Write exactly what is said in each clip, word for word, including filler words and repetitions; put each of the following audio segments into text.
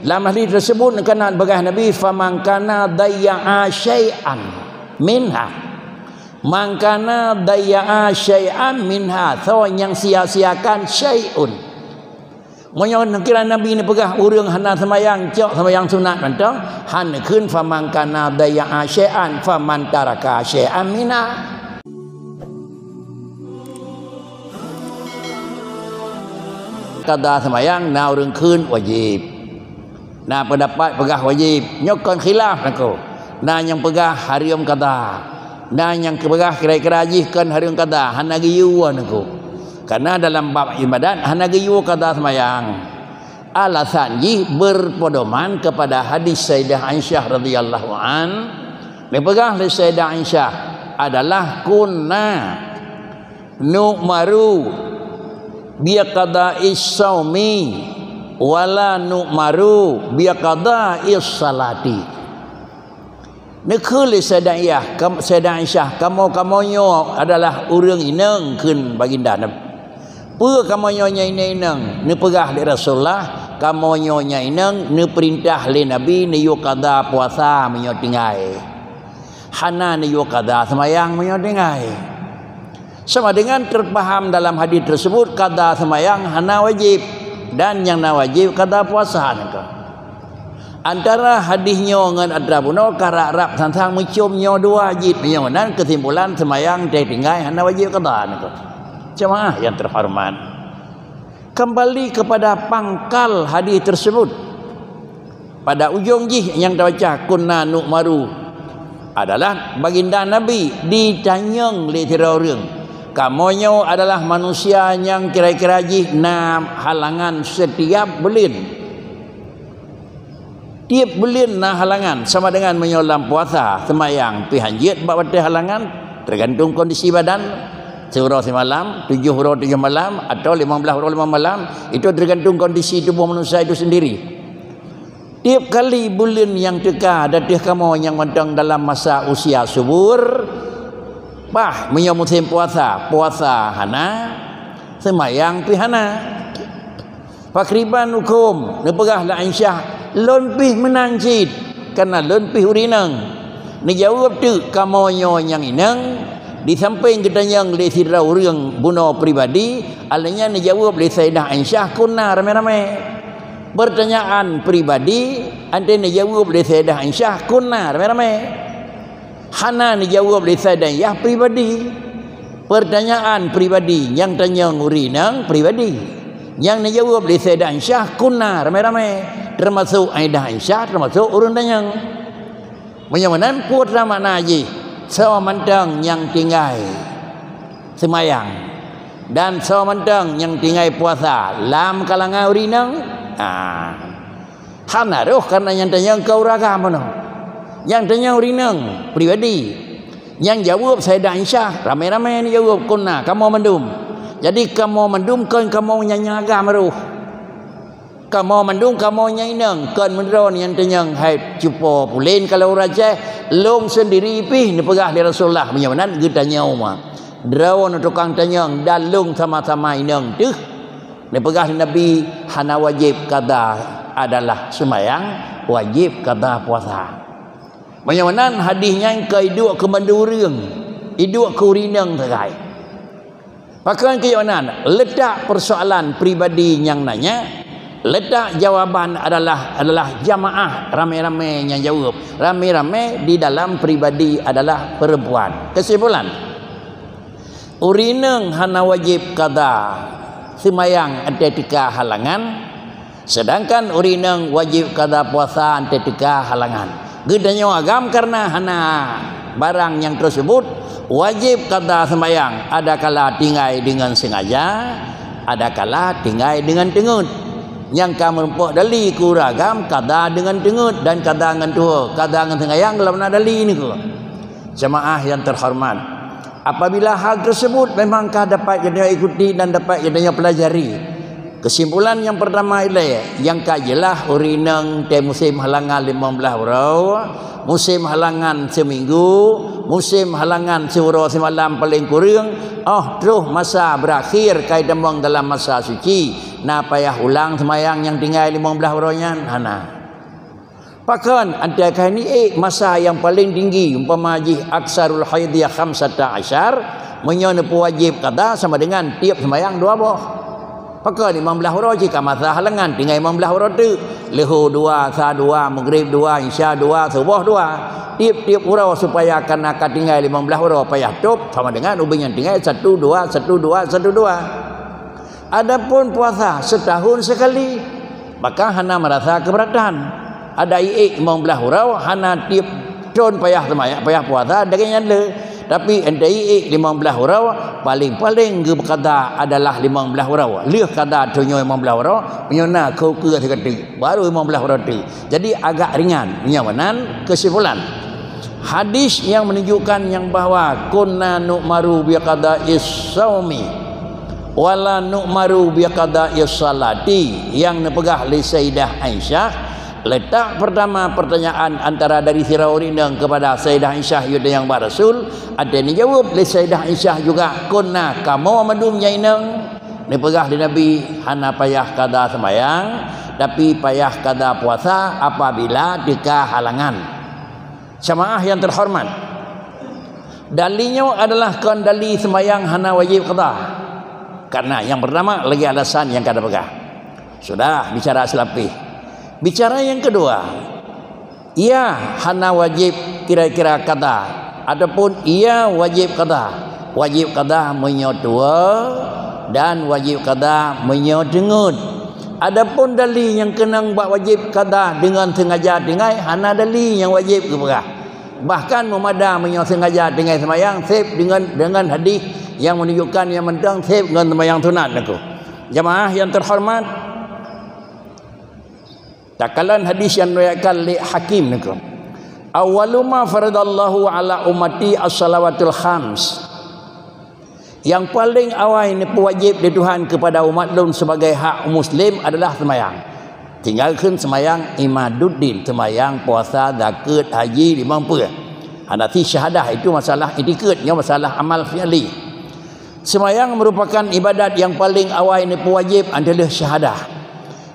Lam hadis tersebut, keunan peugah Nabi, "Faman kana dayya'a syai'an minha." "Man kana dayya'a syai'an minha", soe nyang sia-siakan syai'un. Meunyoe neukira Nabi neupeugah ureuëng hana seumayang, cok seumayang sunat mantong, han neukheun, "Faman kana dayya'a syai'an, faman taraka syai'an minha." Kada seumayang na ureuëng kheun wajéb. Na peundapat peugah wajéb, nyoe kon khilaf nangku. Na nyang peugah hareuem kada. Na nyang peugah kira-kira jih kon hareuem kada, hana geuyue nangku. Karena dalam bab ibadat hana geuyue kada seumayang. Alasan jih berpedoman kepada hadis Sayyidah Aisyah radhiyallahu an. Neupeugah lé Sayyidah Aisyah adalah kunna nu'maru biqada'is shaumi wala nu'maru biqada'is shalati. Neukheun lé Sayyidah Aisyah, kam-, Sayyidah Aisyah, "Kamoe-kamoe nyoe adalah ureuëng inong," kheun Baginda Nabi. "Peue kamoe nyoe nyang inong-inong?" Neupeugah lé Rasulullah, "Kamoe nyoe nyang inong neupeurintah lé Nabi neuyue kada puasa meunyoe tinggai. Hana neuyue kada seumayang meunyoe tinggai." Sama dengan terpaham dalam hadis tersebut, kada seumayang hana wajéb, dan nyang na wajéb kada puasa nangku. Antara hadis nyoe ngon atra bunoe ka rab-rab sang-sang meucom nyoe dua jih, meunyoe meunan keusimpulan seumayang teutinggai hana wajéb kada nangku. Jemaah yang terhormat, kembali kepada pangkal hadis tersebut. Pada ujong jih nyang tabaca kunna nu'maru adalah Baginda Nabi ditanyong lé sidroe ureuëng, "Kamoe nyoe adalah manusia nyang kira-kira jih na halangan setiap buleuen." Tiep buleuen na halangan, sama dengan meunyoe lam puasa, seumayang pih hanjeuet bak watée halangan, tergantung kondisi badan. Siuroe simalam, tujoh uroe tujoh malam, atau lima belas uroe lima malam, itu tergantung kondisi tubuh manusia itu sendiri. Tiep kali buleuen nyang teuka ateueh kamoe nyang mantong dalam masa usia subur, bah, meunyoe musém puasa, puasa hana, seumayang pih hana. Pakriban huköm neupeugah lé Aisyah, "Lôn pih meunan cit, kareuna lôn pih ureuëng inong." Neujaweueb teuk, "Kamoe nyoe nyang inong." Disampéng geutanyong lé sidroe ureuëng bunoe pribadi, alheuh nyan neujaweueb lé Sayyidah Aisyah, "Kunna ramé-ramé." Peurtanyaan pribadi, anté neujaweueb lé Sayyidah Aisyah, "Kunna ramé-ramé." Hana neujaweueb lé Sayyidah Aisyah pribadi. Peurtanyaan pribadi nyang tanyong ureuëng inong pribadi. Nyang neujaweueb lé Sayyidah Aisyah, "Kunna ramé-ramé." Teumasok Sayyidah Aisyah, teumasok ureuëng tanyong. Meunyoe meunan, peue makna jih? Soe mantong nyang tinggai seumayang dan soe mantong nyang tinggai puasa lam kalangan ureuëng inong? Ah. Hana roh, kareuna nyang tanyong kon ureuëng agam bunoe. Nyang tanyong ureuëng inong pribadi. Nyang jaweueb Sayyidah Aisyah, ramé-ramé neujaweueb, "Kunna, kamoe mandum." Jadi kamoe mandum kon kamoe nyang, nyang agam roh. Kamoe mandum kamoe nyang inong, kon meudroe nyang tanyong hai cupo pulen kalau ureuëng Aceh, lôn sendiri pih neupeugah lé Rasulullah, meunyoe meunan geutanyoe ma. Droeneuh tukang tanyong dan lôn sama-sama inong teuh. Neupeugah lé Nabi, hana wajéb kada adalah seumayang, wajéb kada puasa. Meunyoe meunan hadis nyan ka iduek keu mandum ureuëng, iduek keu ureuëng inong sagai. Pakon keu nyan, letak persoalan pribadi nyang nanya, letak jawaban adalah, adalah jamaah ramé-ramé nyang jaweueb. Ramé-ramé di dalam pribadi adalah perempuan. Kesimpulan, ureuëng inong hana wajéb kada seumayang ateueh teuka halangan, seudangkan ureuëng inong wajéb kada puasa ateueh teuka halangan. Geutanyoe agam kareuna hana barang nyang teuseubut, wajéb kada seumayang, adakala tinggai deungon seungaja, adakala tinggai deungon teungeut. Nyang ka meurumpok dali keu ureuëng agam kada deungon teungeut dan kada ngon tuho, kada ngon seungaja, lam na dali nyoe. Jamaah yang terhormat, apabila hal tersebut memang ka dapat geutanyoe ikuti dan dapat geutanyoe pelajari, kesimpulan nyang pertama ilée, nyang ka jeulaih ureuëng inong teuh musém halangan limong blaih uroe, musém halangan seuminggu, musém halangan siuroe simalam paleng kureueng, óh troh masa beurakhé ka jitamong dalam masa suci, na payah ulang seumayang nyang tinggai limong blaih uroe nyan? Hana. Pakon, antai ka ini ék masa nyang paleng tinggi, umpama jih aksarul haidiyah khamsata asyar, meunyoe neupeuwajéb qada sama dengan tiep seumayang dua boh. Pakon limong blaih uroe cit ka masa halangan, tinggai limong blaih uroe teuk. Leuhô dua, sa dua, Maghrib dua, Isya dua, Suboh dua. Tiep-tiep uroe supaya kana ka tinggai limong blaih uroe payah tôb, sama dengan ubeng nyang tinggai satu dua, satu dua, satu dua. Adapun puasa setahun sekali, maka hana merasa keberatan. Ada iék limong blaih uroe, hana tiep thon payah seumayang, payah puasa, dageng nyan le. Tapi ente iék limong blaih uroe, paling-paling geuqada adalah limong blaih uroe. Lheueh qada tunyok limong blaih uroe, meunyoe na keu-keu sigoe teuk, baru limong blaih uroe teuk. Jadi agak ringan. Nyoe meunan kesimpulan. Hadis yang menunjukkan yang bahwa kunna nu'maru biqada'is saumi wala nu'maru biqada'is salati, yang neupeugah lé Sayyidah Aisyah, letak pertama pertanyaan antara dari sidroe ureuëng inong kepada Sayyidah Aisyah, yaitu yang bak Rasul, ada dijawab lé Sayyidah Aisyah juga, kunna, kamoe mandum nyang inong, neupeugah lé Nabi, hana payah qada seumayang, tapi payah qada puasa apabila teuka halangan. Jamaah yang terhormat, dali nyoe adalah kon dali seumayang hana wajéb qada. Karena yang pertama lagi alasan nyang ka tapeugah. Sudah bicara seulapeh. Bicara yang kedua, iya hana wajéb kira-kira qada ataupun iya wajéb qada. Wajéb qada meunyoe tuwoe dan wajéb qada meunyoe teungeut. Adapun dali nyang keunong bak wajéb qada deungon sengaja tinggai, hana dali nyang wajéb geupeugah. Bahkan meumada meunyoe sengaja tinggai seumayang, seb deungon, deungon hadis nyang menunjukkan nyang mantong seb ngon seumayang sunat nangku. Jamaah yang terhormat, takalon hadis nyang riwayatkan lé Hakim nangku. Awwalu ma faradallahu ala ummati as-salawatul khams. Yang paling awai neupeuwajéb lé Tuhan keupada umat lôn sebagai hak muslim adalah seumayang. Tinggai kheun seumayang imaduddin, seumayang, puasa, zakeuet, haji, limong peue. Hana syahadah, itu masalah itikeuet, nyoe masalah amal fi'li. Seumayang merupakan ibadat yang paling awai neupeuwajéb, adalah syahadah.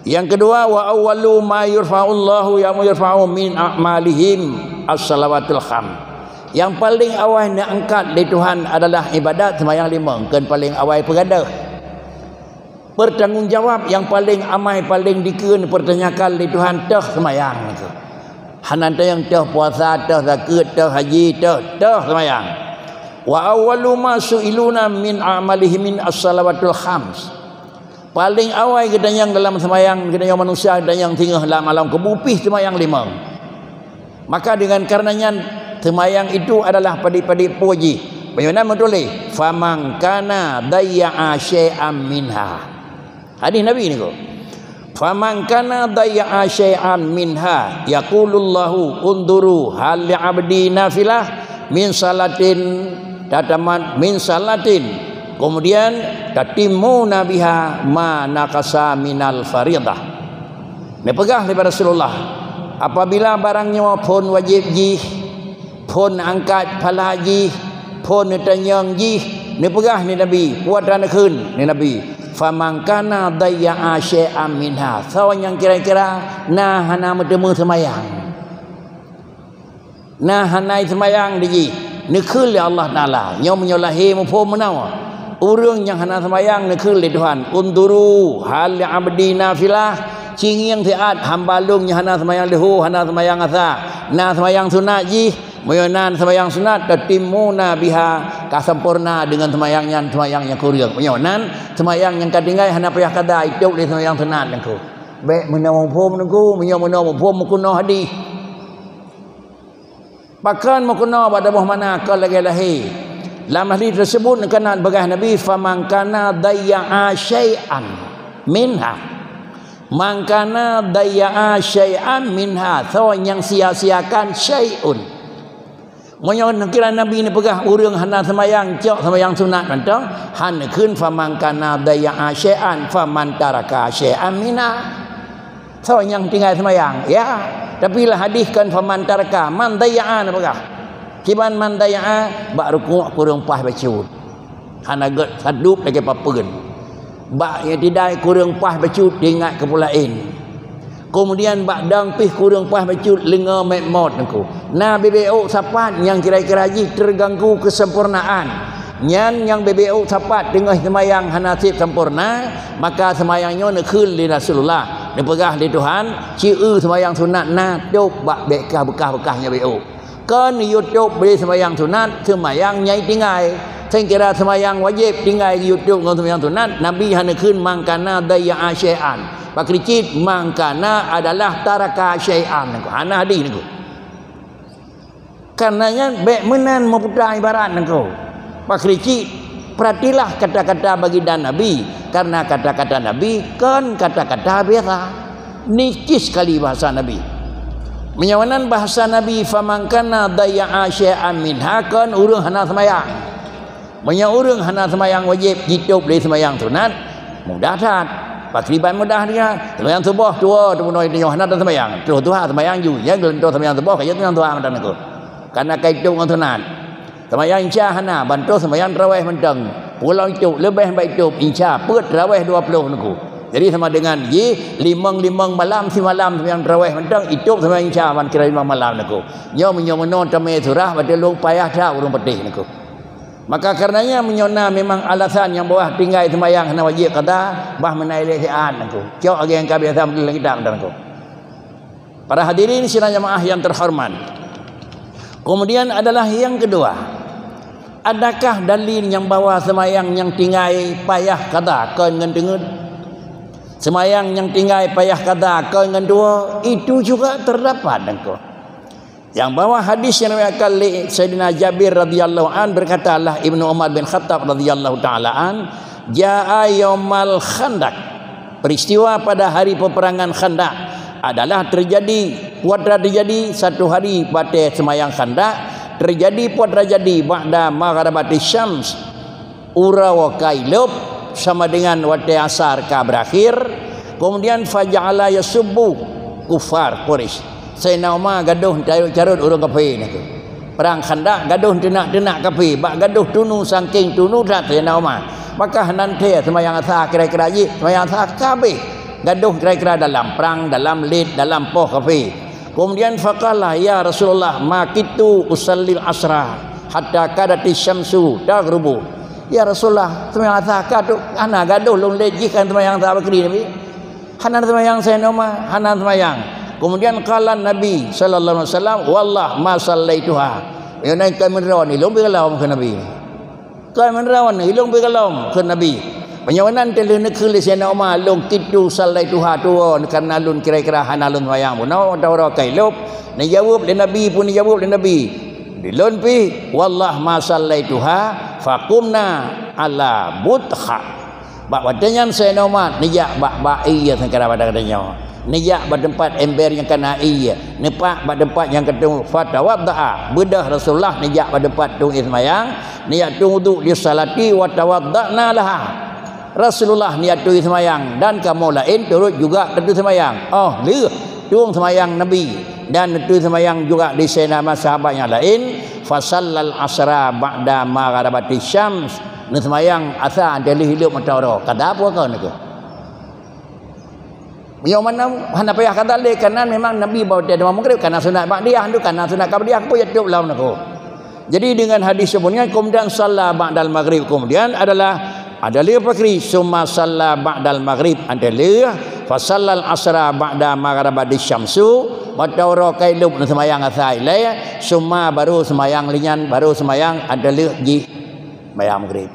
Yang kedua, wa awwalu ma yurfa'ullahu, ya yurfa'u min a'malihim as-salawatul kham. Yang paling awai neuangkat lé Tuhan adalah ibadat seumayang limong, kon paling awai peugadôh. Pertanggung jawab yang paling amai, paling dikeue neupertanyakan lé Tuhan, toh seumayang nangku. Hana teunyang toh puasa, toh zakeuet, toh haji, toh, toh seumayang. Wa awwalu ma su'iluna min a'malihim min as-salawatul khams. Paling awai geutanyong dalam seumayang, geutanyong manusia, geutanyong singoh lam alam kubu pih seumayang limong. Maka dengan karena nyan, seumayang itu adalah padit-padit puji. Bagaimana meutuléh, "Faman kana dayya'a syai'an minha." Hadis Nabi niko. "Faman kana dayya'a syai'an minha, yaqulullahu, 'Unzuru hal li 'abdi nafilah min salatin,'" tatamat min salatin, kemudian, "tatimmuna biha ma naqasa minal faridah." Neupeugah lé Rasulullah, apabila barang nyoe phon wajéb jih, phon angkat phala jih, phon neutanyong jih, neupeugah lé Nabi, peue atra neukheun lé Nabi, "Faman kana dayya'a syai'an minha," soe nyang kira-kira na hana meuteumé seumayang. Na hana seumayang di jih, neukheun lé Allah Taala. Nyoe meunyoe lahé muphom meunoe. Ureuëng nyang hana seumayang neukheun lé Tuhan, "Unzuru hal li 'abdi nafilah." Cingieng siat hamba lôn nyang hana seumayang leuhô, hana seumayang asa. Na seumayang sunat jih, meunyoe na seumayang sunat, "tatimmuna biha," ka sampoereuna deungon seumayang nyan, seumayang nyang kureueng. Meunyoe nan seumayang nyang ka tinggai hana payah kada, itôb lé seumayang sunat nangku. Bék meunoe muphom nangku, meunyoe meunoe muphom meukunoe hadih. Pakon meukunoe bak daboh mana kon lagée lahé. Lam hadis tersebut neukeunong peugah Nabi, "Faman kana dayya'a syai'an minha." Man kana dayya'a syai'an minha, soe nyang sia-siakan syai'un. Meunyoe neukira Nabi neupeugah ureuëng hana seumayang, cok seumayang sunat mantong, han neukheun, "Faman kana dayya'a syai'an, faman taraka syai'an minha." Soe nyang tinggai seumayang, ya. Tapi lam hadis kon faman taraka, man dayya'a neupeugah. Kiban man dayya'a, bak rukuk kureueng paih bacut. Hana gét sadub lagée papeuen. Bak i'tidal kureueng paih bacut, teuingat keu peue laén. Keumudian bak dang pih kureueng paih bacut leungoe mét mot Teungku. Na bibit ôk sapat nyang kira-kira jih teuganggu keuseumpurnaan. Nyan nyang bibit ôk sapat teungoh seumayang hana sép sampoereuna, maka seumayang nyoe neukheun lé Rasulullah. Neupeugah lé Tuhan, "Ci eu seumayang sunat na tôb bak bèk kah beukah-beukah nyan bibit ôk." Kon yue tôb lé seumayang sunat, seumayang nyang tinggai. Seumayang wajéb tinggai yue tôb ngon seumayang sunat, Nabi hana kheun man kana dayya'a syai'an. Pakri cit man kana adalah taraka syai'an. Hana hadih Teungku. Karena nyan bèk meunan meuputa ibarat Teungku. Pakri cit, perhatilah kata-kata baginda Nabi, karena kata-kata Nabi kon kata-kata biasa. Nijis sekali bahasa Nabi. Meunyoe nan bahasa Nabi, "Faman kana dayya'a syai'an minha," kon ureueng hana seumayang. Meunyoe ureueng hana seumayang wajéb jitôb lé seumayang sunat, mudah that. Pakriban mudah dia. Seumayang suboh tuwoe teubunoe tanyoe hana taseumayang. Troh tuha seumayang ju, ya geuleuntô seumayang suboh, ka jeuet seumayang tuha mantong Teungku. Karena ka itôb ngon sunat. Seumayang isya hana, ban troh seumayang tarawèh mantong. Pulang itôb, leubeh bak itôb, isya peuet tarawèh dua ploh Teungku. Jadi sama dengan jih, limong-limong malam simalam seumayang tarawèh mantong, itôb seumayang isya ban kira limong malam Teungku. Nyoe meunyoe meunoe tamé surah, batée lôn payah that ureueng patéh Teungku. Maka karenanya meunyoe na memang alasan nyang bahwa tinggai seumayang hana wajéb qada, bah meunan ilée siat Teungku. Cok lagée nyang ka biasa meuteupeue lam kitab mantong Teungku. Para hadirin sidang jamaah yang terhormat. Kemudian adalah yang kedua, adakah dalil nyang bahwa seumayang nyang tinggai payah qada kon ngon teungeut? Seumayang nyang tinggai payah qada kon ngon tuwoe, itu juga terdapat Teungku. Nyang bahwa hadis nyang diriwayatkan lé Saidina Jabir radhiyallahu an, berkatalah Ibnu Umar bin Khattab radhiyallahu taala an, "Jaa yaumal Khandaq." Peristiwa pada hari peperangan Khandaq adalah terjadi, puatra terjadi satu hari batée seumayang Khandaq, terjadi puatra jadi ba'da maghribati syams, uroe ka ilop sama dengan watée asar ka berakhir, kemudian faja'ala yasubbu kufar Quraisy. Saidina Umar gadoh carot-carot ureuëng kafé Teungku. Perang Khandaq gadoh teunak-teunak kafé, bak gadoh tunu saking tunu that Saidina Umar. Maka nan thée seumayang asa kira-kira jih, seumayang asa ka habéh. Gadoh kira-kira dalam prang, dalam lét, dalam poh kafé. Kemudian faqala, "Ya Rasulullah, ma kitu usallil asra hatta kadati syamsu taghrubu." "Ya Rasulullah, seumayang asa ka tu hana gadoh lôn lét jih kan seumayang asa bakri Nabi." Hana seumayang Saidina Umar, hana seumayang. Kemudian qala Nabi sallallahu alaihi wasallam, "Wallah ma sallaituha." Meunyoe nan ka meudroe ni lôn beugalom keu Nabi. Ka meudroe ni lôn beugalom keu Nabi. Meunyoe nan teulheueh neukheun lé Saidina Umar, "Lôn kitu sallaituha tuwoe karena lôn kira-kira hana lôn seumayang bunoe atawa uroe ka ilop." Neujaweueb lé Nabi pun neujaweueb lé Nabi. Di lôn pih, "Wallah ma sallaituha," faqumna ala butha. Bak watée nyan Saidina Umar neujak bak, bak ié seukarang pada gata nyoe. Neujak bak teumpat ember nyang kana ié, neupak bak teumpat nyang keutung, fatawaddaa, beudôh Rasulullah neujak bak teumpat tueng ié seumayang, neujak tueng uduk li salati wa tawaddana laha. Rasulullah neujak tueng ié seumayang dan kamoe laén turot juga tateueng seumayang. Oh lheueh tueng seumayang Nabi dan tateueng seumayang juga di Saidina Umar sahabat nyang laén, fasallal asra ba'da maghribati syams. Neuseumayang asa teulheueh ilop mata uroe. Kada peue kon Teungku. Meunyoe mana hana payah qada lé, karena memang Nabi bak watée teuma maghrib, karena sunat ba'diyah tu, karena sunat qabliyah pun ya tôb lom Teungku. Jadi dengan hadis sebelumnya, kemudian salla ba'dal maghrib, kemudian adalah ada lheueh pakri, summa salla ba'dal maghrib, ada lheueh, fasallal asra ba'da maghribati syamsu, mata uroe ka ilop neuseumayang asa ilée, summa baru seumayang lé nyan, baru seumayang ada lheueh jih seumayang maghrib.